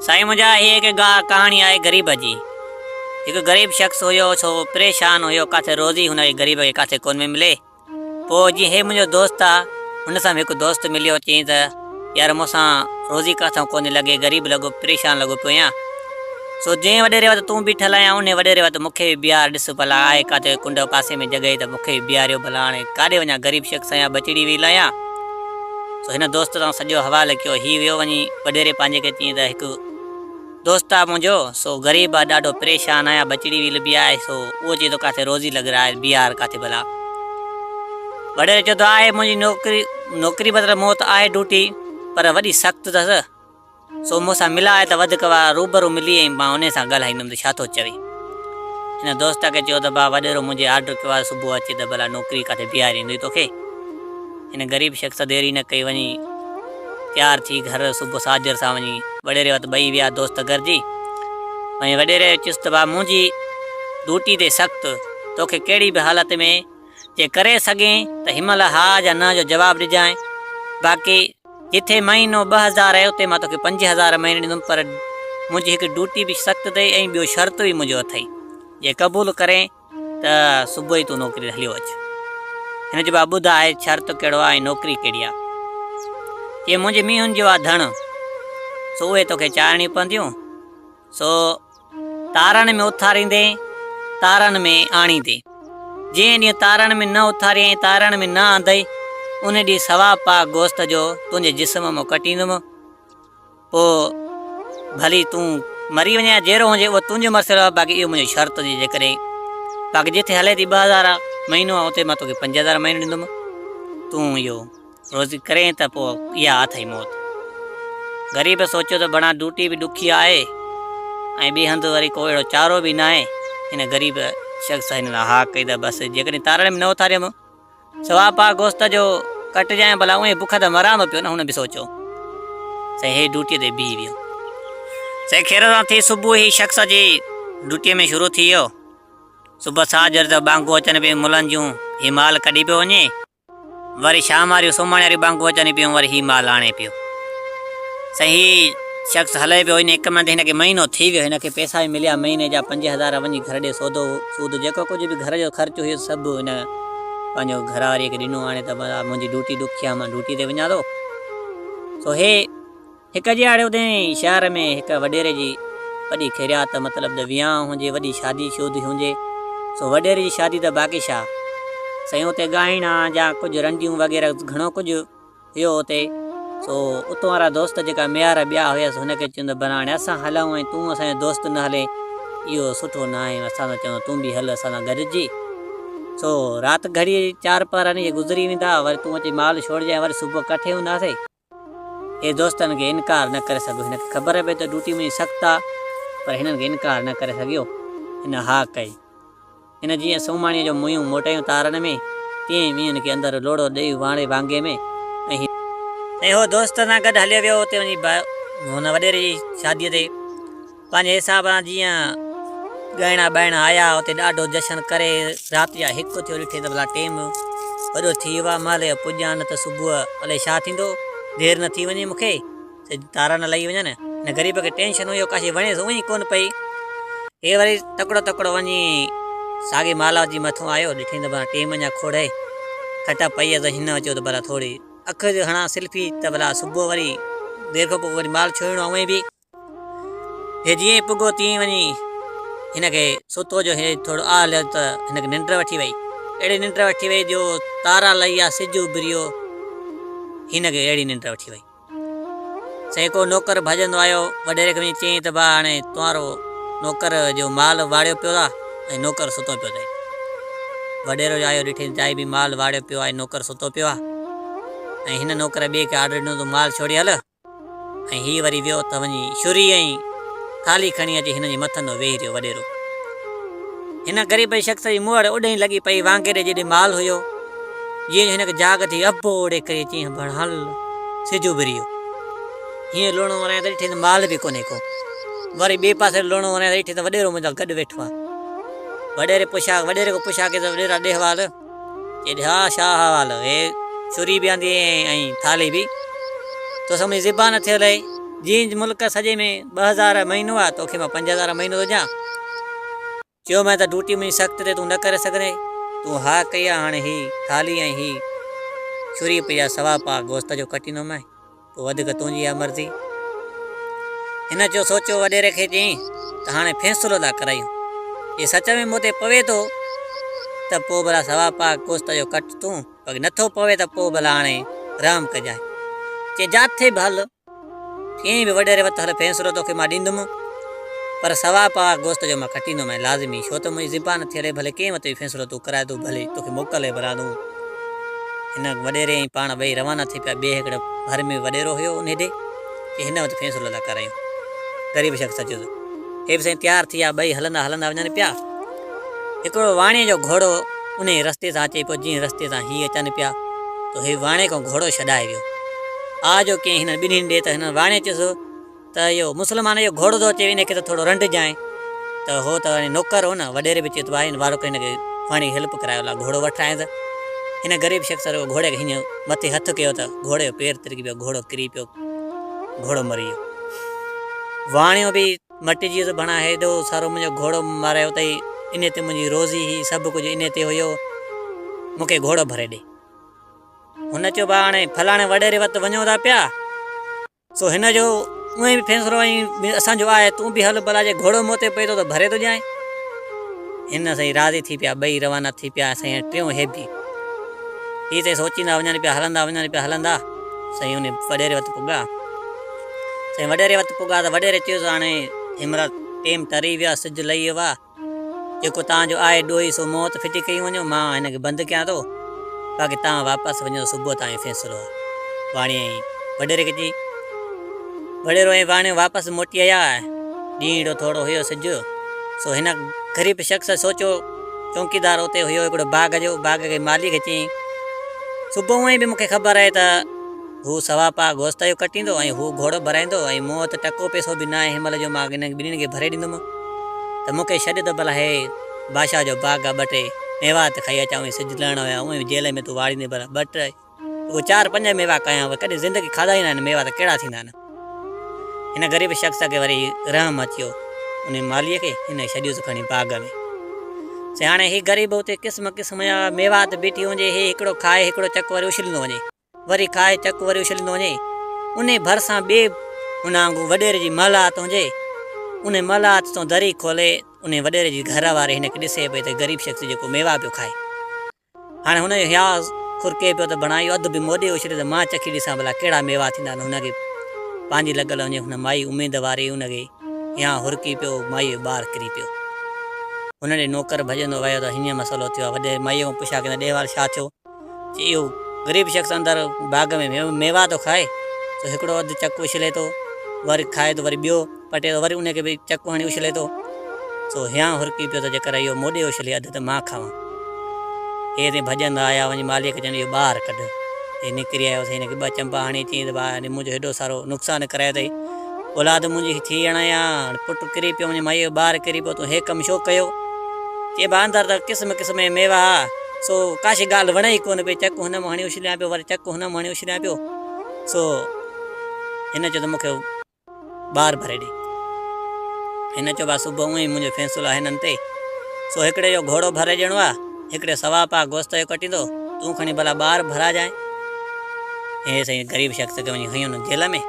سائين منهنجا هي هڪ ڪهاڻي آهي غريب جي. هڪ غريب شخص هيو سو پريشان هيو ڪاٿي روزي هن کي غريب کي ڪاٿي ڪونه پئي ملي. پوء جيئن هي منهنجو دوست آ هن سان به هڪ دوست مليو چيائين ته يار مون سان روزي ڪاٿان ڪونه لڳي غريب لڳو پريشان لڳو پيو آهيان. سو جنهن وڏيري وٽ تون بيٺل آهين انهي وڏيري وٽ مون کي به بيهار ڏس ڀلا آهي ڪاٿي ڪنڊ پاسي ۾ جڳهه ته مون کي به بيهاريو ڀلا هاڻي ڪاڏي وڃان غريب شخص آهيان ٻچڙي ويل آهيان. سو هن دوست سان سڄو حوال ڪيو. هي ويو وڃي وڏيري پنهنجي کي چيائين ته هڪ دوست آ منهنجو، سو غريب آ ڏاڍو پريشان آهيان، ٻچڙي ويل به آهي، سو اهو چئي ٿو ڪاٿي روزي لڳرائي بيهار ڪاٿي ڀلا. وڏيري چيو ته آهي منهنجي نوڪري، نوڪري مطلب مون وٽ آهي ڊوٽي، پر وڏي سخت اٿس، سو مون سان ملاء ته وڌڪ وار روبرو ملي ۽ مان انهي سان ڳالهائيندم ته ڇا ٿو چوي. هن دوست کي چيو ته ڀاء وڏيرو منهنجي آرڊر ڪيو آهي صبح اچ ته ڀلا نوڪري ڪاٿي بيهاريندوئي توکي. هن غريب شخص دير ئي نه ڪئي وڃي تيار ٿي گهر صبح ساجهر سان وڃي وڏيري وٽ ٻئي ويا دوست گڏجي وڃي وڏيري چيس ته ڀاء منهنجي ڊوٽي تي سخت توکي ڪهڙي به حالت ۾ جي ڪري سگهين ته هن مهل ها يا نه جو جواب ڏجانء باقي جٿي مهينو 2000 آهي اتي مان توکي 5000 مهيني ڏيندم پر منهنجي هڪ ڊوٽي به سخت اٿئي ۽ ٻيو شرط به منهنجو اٿئي جي قبول ڪرين ته صبح ئي تون نوڪري تي هليو اچ. هن چيو ڀاء ٻڌاء شرط ڪهڙو آهي ۽ نوڪري ڪهڙي آهي؟ چي منهنجي مينهن جو آهي ڌڻ سو اهي توکي چارڻيون پونديون سو تارن ۾ اٿاريندين، تارن ۾ آڻيندين. جنهن ڏينهن تارن ۾ نه اٿاريائين ۽ تارن ۾ نه آندئي، ان ڏينهن سوا پاء گوشت جو تنهنجي جسم مان ڪٽيندم. پوء ڀلي تون مري وڃين يا جيئرو هجين، اهو تنهنجو مسئلو آهي، باقي اهو منهنجو شرط هجي جيڪڏهن باقي جتي هلي ٿي 2000 مهينو آهي، اتي مان توکي 5000 مهينو ڏيندم. تون اهو روزي ڪرين ته پوء اها اٿئي موت. غريب سوچيو ته بڻا ڊوٽي به ڏکي آهي ۽ ٻئي هنڌ وري ڪو اهڙو چارو به ناهي. هن غريب شخص هن لاء ها ڪئي ته بس جيڪڏهن تارڙ ۾ نه اٿاريم سوا پاء گوشت جو ڪٽجانء ڀلا اونهي بک ته مران ٿو پيو نه هن به سوچيو. سائين هي ڊوٽيء تي بيهي ويو. سائين خير سان ٿي صبح هي شخص اچي ڊوٽيء ۾ شروع ٿي ويو. صبح ساجهر ته ٻانگون اچن پيون ملن جون هي مال ڪڍي پيو وڃي. وري شام واريون سومهاڻي واريون ٻانگون اچن پيون وري هي مال آڻي پيو. سائين هي شخص هلي پيو ان هڪ مهيني هن کي مهينو ٿي ويو هن کي پئسا به مليا مهيني جا 5000 وڃي گهر ڏي سودو سود جيڪو ڪجهه به گهر جو خرچ هيو سڀ هن پنهنجو گهر واري کي ڏنو هاڻي ته منهنجي ڊيوٽي ڏکي آهي مان ڊيوٽي تي وڃان ٿو سو هي هڪ ڏيهاڙي اتي شهر ۾ هڪ وڏيري جي وڏي خيريات مطلب ته ويانهه هجي وڏي شادي شودي هجي سو وڏيري جي شادي ته باقي ڇا سائين اتي ڳائڻا يا ڪجهه رنڊيون وغيره گهڻو ڪجهه هيو اتي سو اتو وارا دوست جيڪا ميار ٻيا هيس هن کي چيون ته بنا هاڻي اسان هلون ۽ تون اسان جو دوست نه هلين اهو سٺو نه آهي اسان سان چون تون به هل اسان سان گڏجي سو رات گهڙي چار پهر گذري ويندا وري تون اچي مال ڇوڙجانء وري صبح ڪٺي هونداسين. اي دوستن کي انڪار نه ڪري سگهيو. هن کي خبر پئي ته ڊيوٽي منهنجي سخت آ، پر هنن کي انڪار نه ڪري سگهيو. هن ها ڪئي. هن جيئن سومهاڻيء جو ميون موٽايون تارن ۾، تيئن ئي مينهن کي اندر لوڙهو ڏيئي واڻي وانگي ۾، ۽ هي. ۽ هو دوست سان گڏ هليو ويو. اتي وڃي هن وڏيري جي شاديء تي پنهنجي حساب سان جيئن ڳائڻا ٻائڻا آيا، اتي ڏاڍو جشن ڪري رات جا هڪ ٿيو. ڏٺي ته ڀلا ٽيم وڏو ٿي ويو آهي، مهل جو پڄان نه ته صبح الائي ڇا ٿيندو، دير نه ٿي وڃي مون کي، تارا نه لهي وڃن. هن غريب کي ٽينشن هيو، ڪا شيء وڻيس اونئين ڪونه پئي. هي وري تڪڙو تڪڙو وڃي ساڳي مالا جي مٿون آيو، ڏٺائين ته ڀلا ٽيم اڃا کوڙ آهي، کٽ پئي آهي ته هن چيو ته ڀلا ٿوري اک هڻان سلفي ته ڀلا صبح وري دير کان پوء وري مال ڇوڙڻو آهي اونئين به. هي جيئن ئي پڳو تيئن ئي وڃي هن کي ستو جو هي ٿورو آهه ليو ته هن کي ننڊ وٺي وئي. اهڙي ننڊ وٺي وئي جو تارا لهي ويا سج اڀريو هن کي اهڙي ننڊ وٺي وئي. سائين ڪو نوڪر ڀڄندو آيو وڏيري کي وڃي چيائين ته ڀاء هاڻي تنهارو نوڪر جو مال واڙيو پيو آ ۽ نوڪر ستو پيو اٿئي. وڏيرو جو آيو ڏٺائين ته جائي به مال واڙيو پيو آهي نوڪر ستو پيو آ ۽ هن نوڪر ٻئي کي آرڊر ڏنو ته مال ڇوڙي هل. ۽ هي وري ويو ته وڃي ڇري ۽ ٿالهي کڻي اچي هن جي مٿن ويهي رهيو وڏيرو. هن غريب شخص جي موڙ اڏهين لڳي پئي وانگي ڏي جيڏي مال هيو. جيئن جو هن کي جاڳ ٿي ابو اوڙي ڪري چيائين ڀڻ هل سج اڀري ويو. هيئن لوڻو ورائين ته ڏٺي ته مال به ڪونهي ڪو. وري ٻئي پاسي لوڻو ورائين ته ڏٺي ته وڏيرو منهنجا گڏ ويٺو آهي. وڏيري پڇا وڏيري کان پڇا ڪئي ته وڏيرا ڏي حوال. چي ڏي ها شاهه حوال. هي ڇري به آندي ۽ ٿالهي به. تو سان منهنجي زبان ٿيل آهي. جيئن ملڪ سڄي ۾ 2000 مهينو آ، توکي مان 5000 مهينو ٿو ڏيان. چيومانء ته ڊيوٽي منهنجي سخت تي تون نه ڪري سگهندين. تون ها ڪئي آ، هاڻي هي ٿالهي ۽ هي ڇري پئي آ، سوا پاء گوشت جو ڪٽيندومانء، پوء وڌيڪ تنهنجي آ مرضي. هن چيو سوچيو وڏيري کي چيائين ته هاڻي فيصلو ٿا ڪرايون، جي سچ ۾ مون تي پوي ٿو ته پوء ڀلا سوا پاء گوشت جو ڪٽ تون، باقي نٿو پوي ته پوء ڀلا هاڻي رحم ڪجانء. چيائين جاٿي به هل. ڪيئن به وڏيري وٽ هل فيصلو توکي مان ڏيندم پر سوا پاء گوشت جو مان کٽيندومانء لازمي ڇو ته منهنجي زبان ٿي هلي ڀلي ڪنهن وٽ به فيصلو تون ڪرائي تون ڀلي توکي موڪل ۽ ڀلا تون هن وڏيري ۽ پاڻ ٻئي روانا ٿي پيا ٻئي هڪڙي ڀر ۾ وڏيرو هيو انهي ڏي چي هن وٽ فيصلو ٿا ڪرايون غريب شخص چيو ته هي به سائين تيار ٿي ويا ٻئي هلندا هلندا وڃن پيا هڪڙو واڻيي جو گهوڙو انهي رستي سان اچي پيو جنهن رستي سان هي اچن پيا ته هي واڻيي کان گهوڙو ڇڏائي ويو. آ جو ڪنهن هنن ٻنهين ڏي ته هنن واڻيي چيس ته اهو مسلمان اهو گهوڙو ٿو اچي ان کي ته ٿورو رنڊجانء ته هو ته هاڻي نوڪر هو نه وڏيري به چيو ته ڀاء هن وارو ڪري هن کي واڻيي کي هيلپ ڪرايو لا گهوڙو وٺرائينس هن غريب شخص رڳو گهوڙي کي هيئن مٿي هٿ ڪيو ته گهوڙي جو پير ترڪي پيو گهوڙو ڪري پيو گهوڙو مري ويو. واڻيو به مٽجي ويس ڀڻا هيڏو سارو منهنجو گهوڙو مارايو اٿئي انهي تي منهنجي روزي هئي سڀ ڪجهه انهي تي هيو مون کي گهوڙو ڀري ڏي. هن چيو ڀاء هاڻي فلاڻي وڏيري وٽ وڃون ٿا پيا سو هن جو اونئين به فيصلو ۽ اسان جو آهي تون به هل ڀلا جي گهوڙو مون تي پئي ٿو ته ڀري ٿو ڏيانء. هن سائين راضي ٿي پيا ٻئي روانا ٿي پيا سائين ٽيون هي به هي سائين سوچيندا وڃن پيا هلندا وڃن پيا هلندا سائين ان وڏيري وٽ پڳا سائين وڏيري وٽ پڳا ته وڏيري چيس هاڻي هن مهل ٽيم ٽري ويو آهي سج لهي ويو آهي جيڪو توهان جو آهي ڏوهي سو مون وٽ ڦٽي ڪئي وڃو مان هن کي بند ڪيان ٿو باقي توهان واپس وڃو صبح تائين فيصلو آهي واڻي ۽ وڏيري کي چئي وڏيرو ۽ واڻيو واپس موٽي آيا ڏينهڙو ٿورو هيو سج سو هن غريب شخص سوچيو چونڪيدار اتي هيو هڪڙو باغ جو باغ کي مالي کي چيائين صبح هونئن به مون کي خبر آهي ته هو سوا پاء گوشت جو ڪٽيندو ۽ هو گهوڙو ڀرائيندو ۽ مون وٽ ٽڪو پئسو به ناهي هن مهل جو مان هنن ٻنهين کي ڀري ڏيندم ته مون کي ڇڏ ته ڀلا هي بادشاهه جو باغ آ ٻه ٽي ميوات کائي اچان اهي سج لهڻ ويا اونئن به جيل ۾ تون واڙيندين ڀلا ٻه ٽي رڳو چار پنج ميوا کايان اهي ڪڏهن زندگي کاڌا ئي ناهن ميوا ته ڪهڙا ٿيندا آهن. هن غريب شخص کي وري رحم اچيو انهي مالهيء کي هن ڇڏيس کڻي باغ ۾. چي هاڻي هي غريب اتي قسم قسم جا ميوا ته بيٺي هجي هي هڪڙو کائي هڪڙو چڪ وري اڇليندو وڃي وري کائي چڪ وري اڇليندو وڃي انهي ڀرسان ٻئي هن وانگو وڏيري جي محلات هجي انهي محلات تون دري کولي انهي وڏيري جي گهر واري هن کي ڏسي پئي ته غريب شخص جيڪو ميوا پيو کائي. هاڻي هن جو هياء کرڪي پيو ته بڻا اهو اڌ به موڏي اڇلي ته مان چکي ڏسان ڀلا ڪهڙا ميوا ٿيندا آهن. هن کي پنهنجي لڳل هجي هن مائي اميد واري هن کي هيانء هرڪي پيو مائيء جو ٻار ڪري پيو. هن ڏي نوڪر ڀڄندو ويو ته هيئن مسئلو ٿيو آهي. وڏي مائيء کان پڇا ڪيائين ته ڏي وار ڇا ٿيو؟ چي اهو غريب شخص اندر باغ ۾ ميوا ٿو کائي سو هڪڙو اڌ چڪ اڇلي ٿو وري کائي ٿو وري ٻيو پٽي ٿو وري ان کي به چڪ هڻي اڇلي ٿو سو هيانء هرڪي پيو ته جيڪر اهو موڏي اڇلي اڌ ته مان کاوان. هي تي ڀڄندا آيا وڃي مالهيء کي چون اهو ٻاهر ڪڍ. هي نڪري آيو سائين هن کي ٻه چنبا هڻي چيائين ته ڀاء هاڻي منهنجو هيڏو سارو نقصان ڪرايو اٿئي. اولاد منهنجي ٿي اڻائي آ، هاڻي پٽ ڪري پيو منهنجي مائيء جو ٻار ڪري پيو تون هي ڪم ڇو ڪيو؟ چي ڀاء اندر ته قسم قسم جا ميوا ها سو ڪاشي ڳالهه وڻي ئي ڪونه پئي چڪ هن مان هڻي اڇليان پيو وري چڪ هن مان هڻي اڇليان پيو سو هن چيو ته مون کي ٻار ڀري ڏي. هن چيو، ڀاء صبح اونئين ئي منهنجو فيصلو آهي هنن تي، سو هڪڙي جو گهوڙو ڀري ڏيڻو آ، هڪڙي سوا پاء گوشت جو ڪٽيندو، تون کڻي ڀلا ٻار ڀراجانء. هي سائين غريب شخص کي وڃي هنيو نه جيل ۾.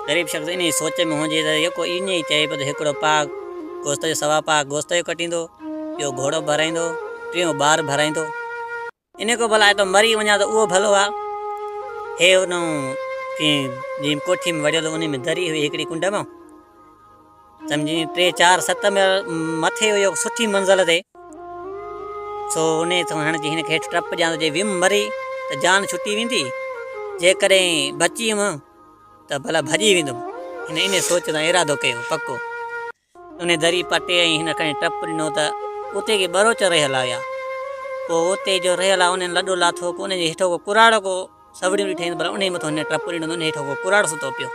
غريب شخص انهيء سوچ ۾ هجي ته يڪو ائين ئي چئي پيو ته هڪڙو پاء گوشت جو سوا پاء گوشت جو ڪٽيندو، ٻيو گهوڙو ڀرائيندو، ٽيون ٻار ڀرائيندو. انهيء کان ڀلا ته مري وڃان ته اهو ڀلو آ. هي ان جنهن ڪوٺي ۾ وڙهيل هو، انهيء ۾ دري هئي هڪڙي ڪنڊ مان. سمجهين ٽي چار ست ميل مٿي هيو سٺي منزل تي. سو انهيء تان هڻ جي هن کي هيٺ ٽپ ڏيان ته جي ويم مري ته جان ڇٽي ويندي، جيڪڏهن بچي ويم ته ڀلا ڀڄي ويندم. هن انهيء سوچ سان ارادو ڪيو پڪو. انهي دري پٽي ۽ هن کڻي ٽپ ڏنو ته اتي ڪي ٻروچ رهيل هيا. پوء اتي جو رهيل ها انهن لڏو لاٿو ڪو انهي جي هيٺو ڪو ڪراڙو ڪو سوڙيون ڏٺائين پر انهي مٿو هن ٽپ ڏنو ته انهي هيٺو ڪو ڪراڙو ستو پيو.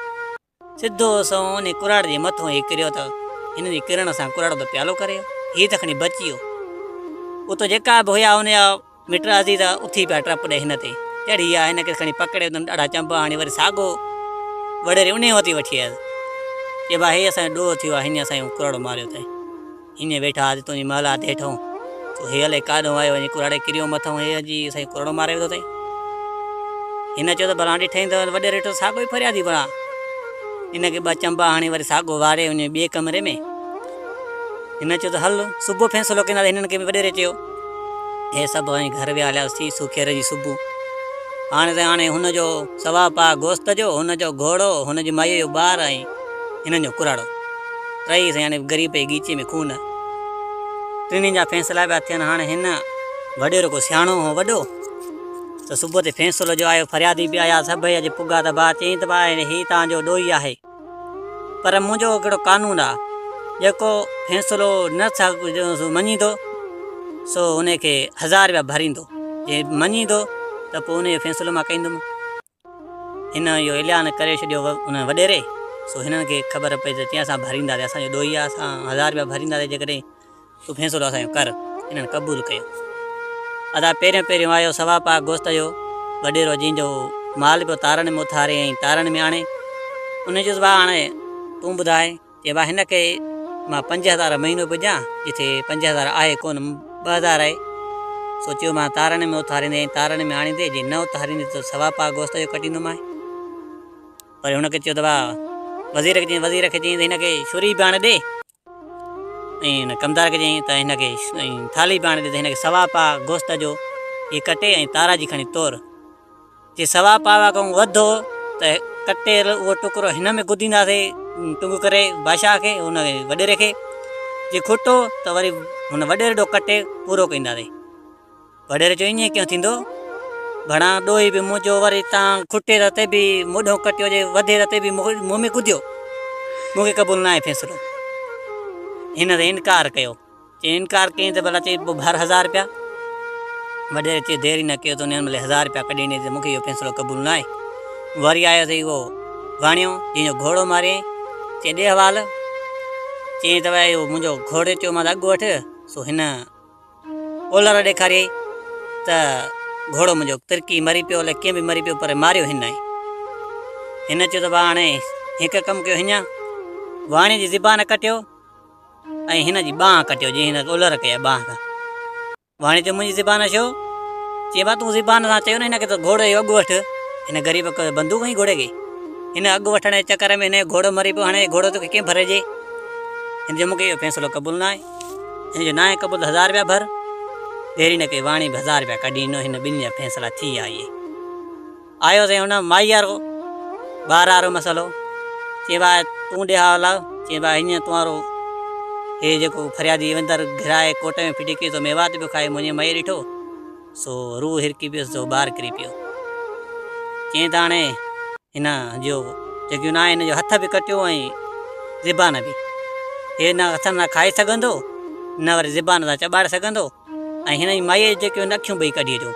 سڌو سنئون انهي ڪراڙي جي مٿو هي ڪريو ته هن جي ڪرڻ سان ڪراڙو ته پيالو ڪري ويو. هي ته کڻي بچي ويو. اتو جيڪا به هيا ان جا مٽ عزيز اٿي پيا ٽپ ڏئي هن تي چڙهي ويا هن کي کڻي پڪڙي اٿن ڏاڍا چنبا هڻي وري ساڳو وڏيري انهي وٽ ئي وٺي آيس. چي ڀاء هي اسان جو ڏوهه ٿيو آهي، هن اسان جو ڪراڙو ماريو اٿئي. هيئن ويٺا هئاسين تنهنجي محلات هيٺئون، سو هي الائي ڪاڏهون آيو ۽ ڪراڙي ڪريو مٿئون هي اچي اسان کي ڪراڙو ماري وڌو اٿئي. هن چيو ته ڀلا ڏٺئين ته وڏيري ڏٺو ساڳو ئي فريادي ڀلا. ان کي ٻه چنبا هڻي وري ساڳو واڙي وڃي ٻئي ڪمري ۾. هن چيو ته هل صبح فيصلو ڪنداسين هنن کي به وڏيري چيو. هي سڀ ۽ گهر ويا هليا سي سکير جي صبح. هاڻي ته هاڻي هن جو سوا پاء گوشت جو، هن جو گهوڙو، هن جي مائيء جو ٻار ۽ هنن جو ڪراڙو. ٽئي سائين هاڻي غريب جي ڳيچي ۾ خون. ٽنهي جا فيصلا پيا ٿين. هاڻي هن وڏيرو ڪو سياڻو هو وڏو ته صبح تي فيصلو جو آيو فريادي به آيا سڀئي اڄ پڳا ته ڀاء چيائين ته ڀاء هي توهان جو ڏوهي آهي پر منهنجو هڪڙو قانون آ جيڪو فيصلو نه مڃيندو سو ان کي هزار رپيا ڀريندو جي مڃيندو ته پوء ان جو فيصلو مان ڪندم. هن اهو اعلان ڪري ڇڏيو ان وڏيري، سو هنن کي خبر پئي ته چيائين اسان ڀرينداسين، اسان جو ڏوهي آهي، اسان هزار رپيا ڀرينداسين جيڪڏهن تون فيصلو اسان جو ڪر. هنن قبول ڪيو. ادا پهريون پهريون آيو سوا پاء گوشت جو وڏيرو جنهن جو مال پيو تارن ۾ اٿاري ۽ تارن ۾ آڻي. ان چيس ڀاء هاڻي تون ٻڌاء. چي ڀاء هن کي مان 5000 مهينو پيو ڏيان، جٿي 5000 آهي ڪونه 2000 آهي. سو چيو مان تارن ۾ اٿاريندي ۽ تارن ۾ آڻيندي، جي نه اٿاريندي ته سوا پاء گوشت جو ڪٽيندومانء. وري هن کي چيو ته ڀاء وزير کي چيائين، وزير کي چيائين ته هن کي ڇري به آڻي ڏي ۽ هن ڪمدار کي چيائين ته هن کي ٿالهي به آڻي ڏي ته هن کي سوا پاء گوشت جو هي ڪٽي ۽ تارا جي کڻي تور. جي سوا پاوا کان وڌو ته ڪٽيل اهو ٽڪرو هن ۾ گدينداسين ٽنگ ڪري بادشاهه کي ان وڏيري کي جي کٽو ته وري هن وڏيري ڏو ڪٽي پورو ڪنداسين. وڏيري چيو ائين ڪيئن ٿيندو ڀڻا ڏوهي به منهنجو وري تان کٽي ته تي به مون ڏانهن ڪٽيو جي وڌي ته تي به مون ۾ گديو مون کي قبول ناهي فيصلو. هن ته انڪار ڪيو. چي انڪار ڪيائين ته ڀلا چي پوء ڀر هزار رپيا. وڏيري چي دير ئي نه ڪيو ته انهيء مهل هزار رپيا ڪڍي ڏني ته مون کي اهو فيصلو قبول ناهي. وري آيو ته اهو واڻيو جنهن جو گهوڙو ماريائين. چي ڏي حوال. چيائين ته اهو منهنجو گهوڙي چيو مان ته اڳ وٺ سو هن اولر ڏيکاريائين ته گهوڙو منهنجو ترڪي مري پيو الائي ڪيئن به مري پيو پر ماريو هن آهي. هن چيو ته ڀاء هاڻي هڪ ڪم ڪيو هينئن واڻيي جي زبان ڪٽيو. ۽ هن جي ٻانهن ڪٽيو، جيئن هن اولر ڪئي آهي ٻانهن سان. واڻيي چيو، منهنجي زبان ڇو؟ چيائين، ڀاء تون زبان سان چيو نه هن کي ته گهوڙي جو اڳ وٺ. هن غريب بندوق هنئي گهوڙي کي. هن اڳ وٺڻ جي چڪر ۾ هن جو گهوڙو مري پيو، هاڻي گهوڙو توکي ڪيئن ڀرجي؟ هن چيو، مون کي اهو فيصلو قبول ناهي. هن چيو، ناهي قبول ته هزار رپيا ڀر. دير ئي نه ڪئي، واڻيي به هزار رپيا ڪڍي ڏنو. هن ٻنهي جا فيصلا ٿي ويا. اهي. آيو سائين هن مائي وارو ٻار وارو مسئلو چي ڀاء تون ڏي حوالا چي ڀاء هيئن تون وارو هي جيڪو فريادي وندر گهرائي ڪوٽ ۾ ڦٽي ڪيو تو ميوات پيو کائي منهنجي مائي ڏٺو سو روح هرڪي پيس سو ٻار ڪري پيو چين ته هاڻي هن جو جيڪيون نه هن جو هٿ به ڪٽيو ۽ زبان به هي نه هٿن سان کائي سگهندو نه وري زبان سان چٻاڙي سگهندو ۽ هن جي مائي جيڪيون اکيون ٻئي ڪڍي اچو.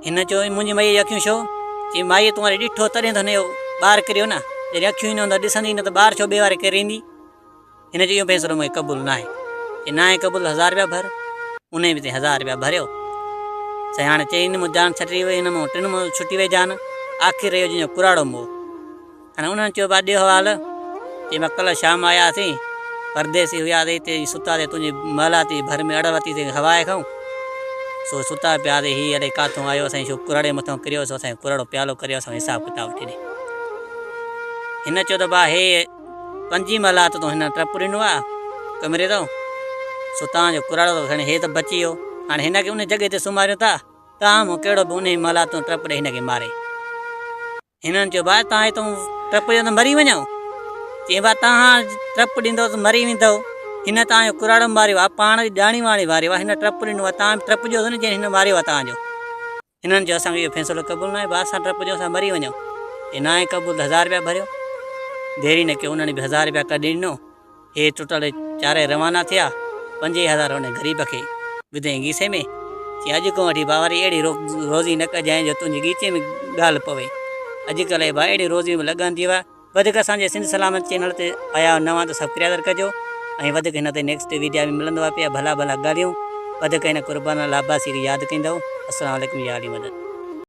هن چيو، منهنجي مائيء جون اکيون ڇو؟ چيائين، مائيء تون واري ڏٺو تڏهن ته هن جو ٻار ڪريو نه، جڏهن اکيون ئي نه هوندس ڏسندي ئي نه ته ٻار ڇو ٻئي واري ڪريندي؟ هن چيو، اهو فيصلو مون کي قبول ناهي. چيائين، ناهي قبول ته هزار رپيا ڀر. انهيء به هزار رپيا ڀريو. سائين هاڻي چئن مون جان ڇٽي وئي، هن مون ٽن مون ڇٽي وئي جان، آخر رهيو جنهن جو ڪراڙو مئو. هاڻي انهن چيو ڀاء ڏيو حوال، چي مان ڪلهه شام آياسين، پرديسي هياسين هتي ئي ستاسين تنهنجي محلات جي ڀر ۾ اڙ ورتي سين هواء کان، سو ستا پياسين هي الائي ڪاٿون آيو اسان جي ڪراڙي مٿان ڪريو سو اسان جو ڪراڙو پيالو ڪري اسان حساب ڪتاب وٺي ڏي. هن چيو ته ڀاء هي پنجين محلات تون هن ٽپ ڏنو آ ڪمري تان، سو تان جو ڪراڙو ته کڻي هي ته بچي ويو، هاڻي هن کي ان جڳهه تي سمهاريون ٿا، تان مون ڪهڙو به انهي محلات تون ٽپ ڏئي هن کي ماري. هنن چيو، ڀاء توهان هتان ٽپ ڏيو ته مري وڃو. چيائين، ڀاء توهان ٽپ ڏيندؤ ته مري ويندؤ. هن توهان جو ڪراڙو ماريو آهي، پاڻ ڄاڻي واڻي ماريو آهي. هن ٽپ ڏنو آهي، توهان به ٽپ ڏيوس نه جيئن هن ماريو آهي توهان جو. هنن چيو، اسان کي اهو فيصلو قبول ناهي، ڀاء اسان ٽپ ڏيون اسان مري وڃون. چيائين، ناهي قبول ته هزار رپيا ڀريو. دير ئي نه ڪيو، انهن به هزار رپيا ڪڍي ڏنو. هي ٽٽل چارئي روانا ٿيا. 5000 ان غريب کي وڌئين گيسي ۾. چي اڄ کان وٺي ڀاء وري اهڙي روزي نه ڪجانء جو تنهنجي ڳيچي ۾ ڳالهه پوي. اڄڪلهه ڀاء اهڙيون روزيون به لڳن ٿيون. وڌيڪ اسان جي سنڌ سلامت چينل تي آيا نوان ته سبڪريائر ڪجو ۽ وڌيڪ هن تي نيڪسٽ ويڊيا ۾ ملندو پيا ڀلا ڀلا ڳالهيون. وڌيڪ هن قربان الله عباسي کي ياد ڪندؤ. السلام عليڪم يا علي مدد.